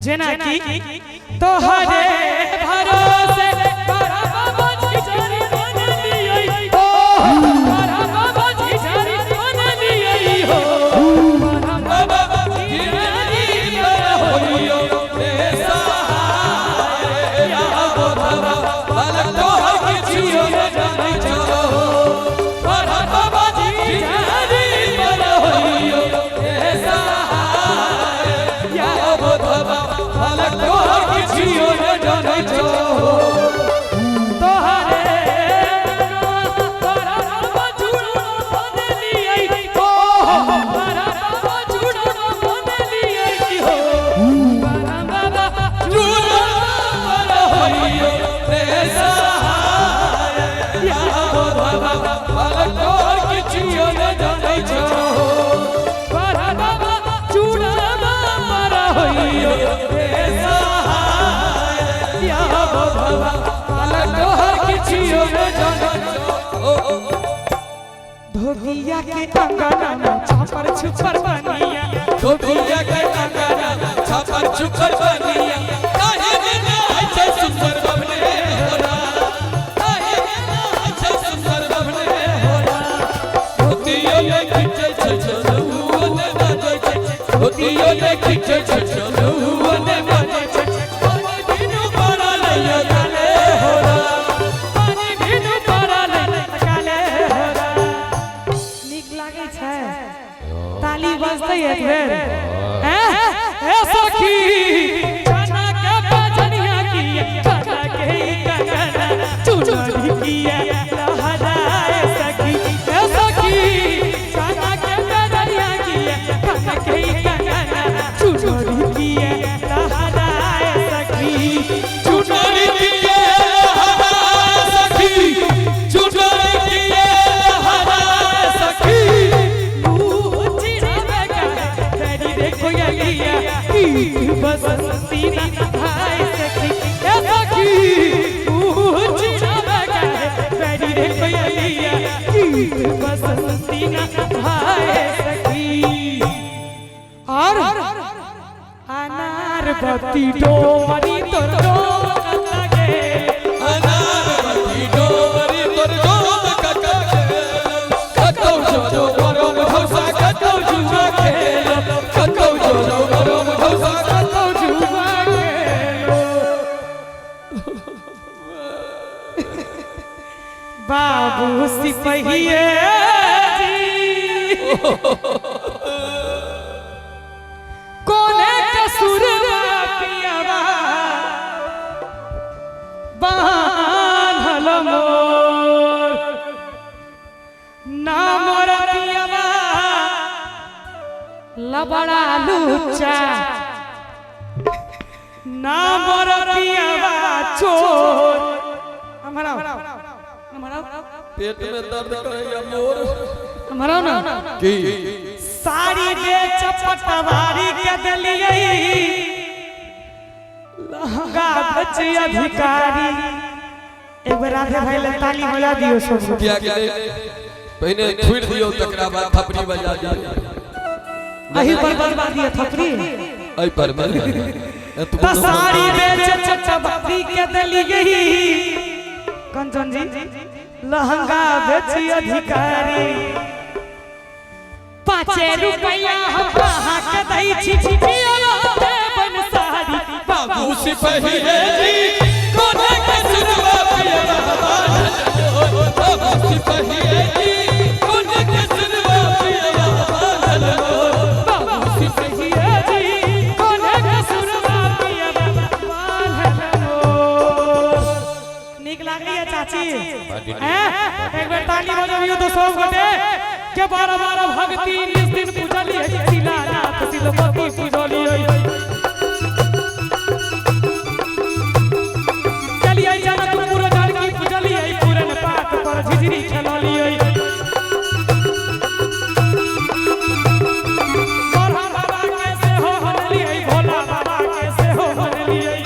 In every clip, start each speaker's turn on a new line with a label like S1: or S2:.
S1: जेना कि तोहरे भरोसे तोरा बाबा जी जारी बनलियै हो, तोरा बाबा जी जारी बनलियै हो, तोरा बाबा जी जारी पर होइयो
S2: रे सहाय या बोधवा बालक तोहर किछुओ न जानै छौ। तोहर बाबा जी जारी पर होइयो रे सहाय या बोधवा बालक तोहर किछुओ न जानै छौ।
S1: तोहरे तोरा बाबा झूठो बनलियै हो, तोरा बाबा झूठो बनलियै हो, तोरा बाबा
S2: झूठो पर होइयो रे सहाय या बोधवा बालक तोहर किछुओ न जानै छौ।
S1: तोरा बाबा चूड़ावा पर होइयो
S2: रे सहाय या बोधवा बालक तोहर किछुओ न जानै छौ।
S1: धोबिया के अंगना में छापर छुपर बनिया,
S2: धोबिया के अंगना छापर छुपर बनिया, काहे ने आई छै सुंदर बबने होला, काहे ने आई छै सुंदर बबने होला। धोतियो ने खिचै छै चलुओ ने बाजै छै, धोतियो ने खिचै छै चलुओ ने बाजै छै, पानी बिनु पड़ल यो काले होला।
S1: पानी बिनु पड़ल काले होला। नीक लागै छै? ताली बजतै एक बेर। हैं हे सखी, चना के बजनिया किया, चना के कंगना चुनरी किया लहराए सखी। हे सखी, चना के बजनिया किया, चना के कंगना चुनरी किया लहराए सखी।
S2: चुनरी किए लहरा सखी, चुनरी किए लहरा सखी।
S1: बसंती ना हाय सखी, ए सखी, बसंती ना हाय सखी। और अनार बत्ती डोरी तोर डोमकत लगे,
S2: अनार बत्ती डोरी तोर डोमकत गेल, कतौ जो बरो झौसा कतौ जुआ खेल, कतौ जो बरो झौसा
S1: कतौ जुआ खेलो। बाबू सिपहिए जी, कोने कसूर पियावा बान्हल मोर, ना मोर पियावा लबड़ा लुच्चा, ना मोर पियावा चोर। हमारा हमारा
S2: पेट में दर्द करैया मोर
S1: हमारा ना
S2: की
S1: साड़ी बेच पटवारी के देलियै, लहंगा बेच अधिकारी। एक बेर राधे भाई ले ताली बजा दियो सब।
S2: किया के पहिने थुरि दियौ तकरा बाद थपड़ी बजा दियौ।
S1: अही पर बजा दियो थपड़ी,
S2: एहि पर
S1: त साड़ी बेच पटवारी के देलियै, कंचन जी लहंगा बेच अधिकारी। 5 रुपया हम अहाँ के दै छी, बन साड़ी
S2: बाबू सिपहिए जी कोने के सुनवा पियवा बान्हल मोर, बाबू सिपहिए जी कोने के सुनवा पियवा बान्हल मोर,
S1: बाबू सिपहिए जी कोने के सुनवा पियवा बान्हल मोर। नीक लागली है चाची? हैं एक बेर ताली बजबियो तो सब गोटे के बारह बारह भक्ति निस दिन पूजलियै, शिलानाथ शिलपति पूजलियै। चलियै जनकपुर जानकी पूजलियै, पूरन पात पर झिझरी खेललियै। बरहा बाबा के सेहो मनलियै, भोला बाबा के सेहो मनलियै।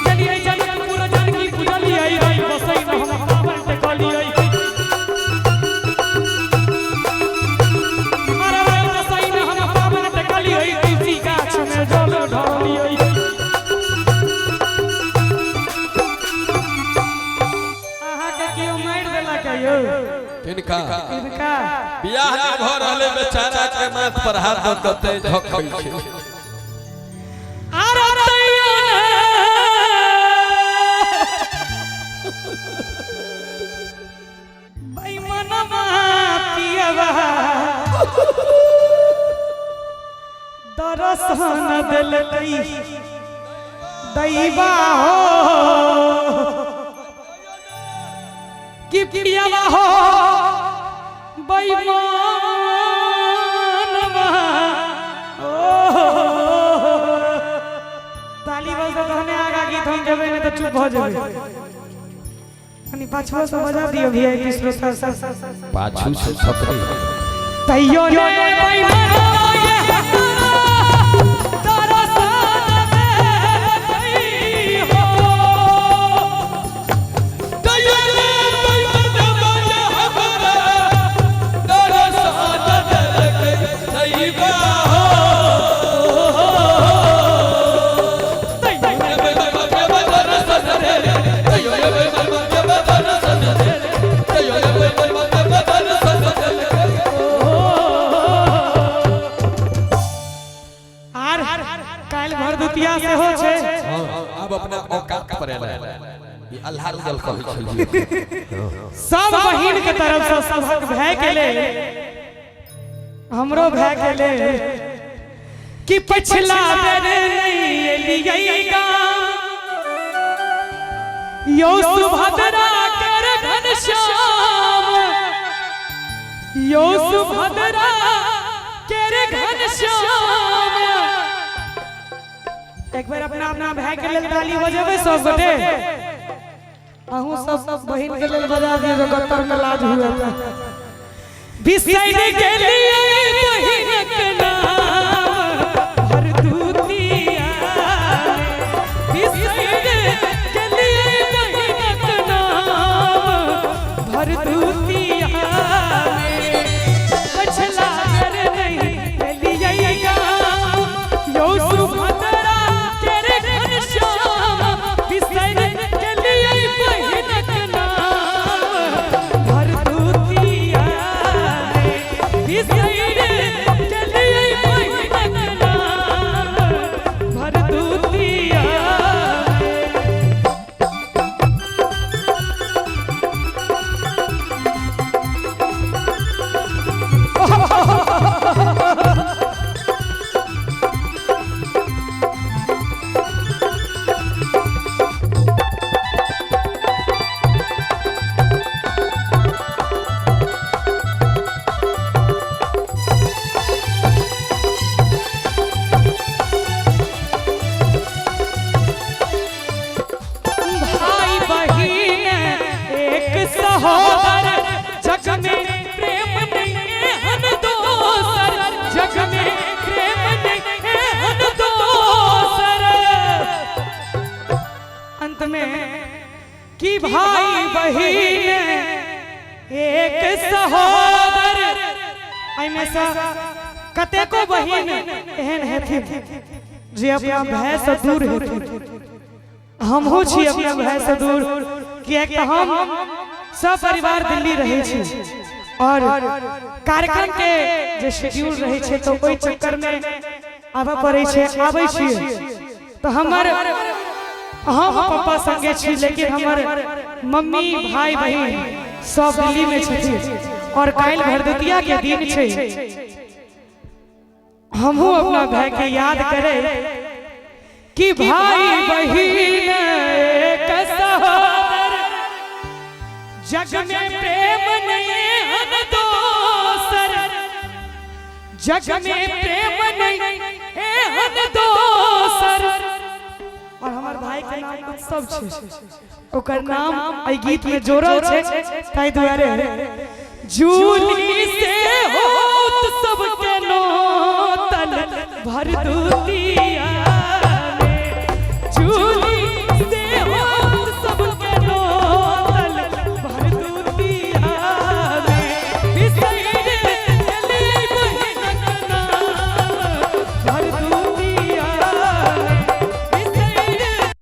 S1: चलियै जनकपुर जानकी पूजलियै, रहि बसै न हम पावन टेकलियै। अरे
S2: बेचारा के माथ पर हाथ दऽ कते झखै छै।
S1: आर तैयो ने बेईमानवा पियवा दरसन देलकै दैबा हो कि पियवा हो बेईमानवा ओ। ताली बजतै तहने आगा गीत हम गेबै, नहि तऽ चुप भऽ जेबै। कनि पाछुओ से बजा दियौ वीआईपी श्रोता सब।
S2: पाछू से सपरे।
S1: तैयो ने बेईमानवा ये हमरा दरसन देलकै हो।
S2: तैयो ने बेईमानवा ये हमरा दरसन देलकै दैबा हो।
S1: तैयो ने आर काल्हि भरदुतिया सेहो छै।
S2: आब अपना औकात पर एलै ई अल्लाह रुदल कहै छलियै।
S1: सब बहिन के तरफ से सभक भाय के लेल, हमरो भाय के लेल कि पछिला बेर नहीं एलियै गाम यौ सुभद्रा कर घनश्याम, यौ सुभद्रा कर घनश्याम। एक बेर अपना अपना भाय के लेल ताली बजेबै सब गोटे। अहूँ सब बहिन के लेल बजा दियौ जो गत्तर में लाज हुए। बिसरि गेलियै बहिनक नाम भरदुतिया, बिसरि गेलियै बहिनक नाम भरदुतिया। पछला बेर नहीं एलियै गाम यौ सुभद्रा केर घनश्याम, बिसरि गेलियै बहिनक नाम भरदुतिया, बिसरि गेलियै बहिनक नाम भरदुतिया। भाई बहिन एक सहोदर, जग में प्रेम नहीं एहन दोसर, जग में प्रेम नहीं एहन दोसर। अंत में कि भाई बहिन एक सहोदर, एहिमे से कतेको बहिन एहन हेथिन जे अपना भाय से दूर हेथिन। हमहूँ छी अपना भाय से दूर, किएक तऽ हम सब परिवार दिल्ली रहै छी और कार्यक्रम के जे शेड्यूल रहै छै तऽ ओहि चक्कर में आबऽ पड़ै छै, आबै छियै तऽ हमर हम पापा संगे छी, लेकिन हमर मम्मी भाई बहिन सब दिल्ली में छथिन और काल्हि भरदुतिया के दिन छै। हमहूँ अपना भाई के याद करे कि भाई बहिन एक सहोदर, जग में प्रेम नहीं एहन दोसर, जग में प्रेम नहीं एहन दोसर। और हमर भाई के नाम उत्सव छै, ओकर नाम एहि गीत में जोड़ल छै, ताहि दुआरे जूली से होत सबके नोतल भरदुतिया।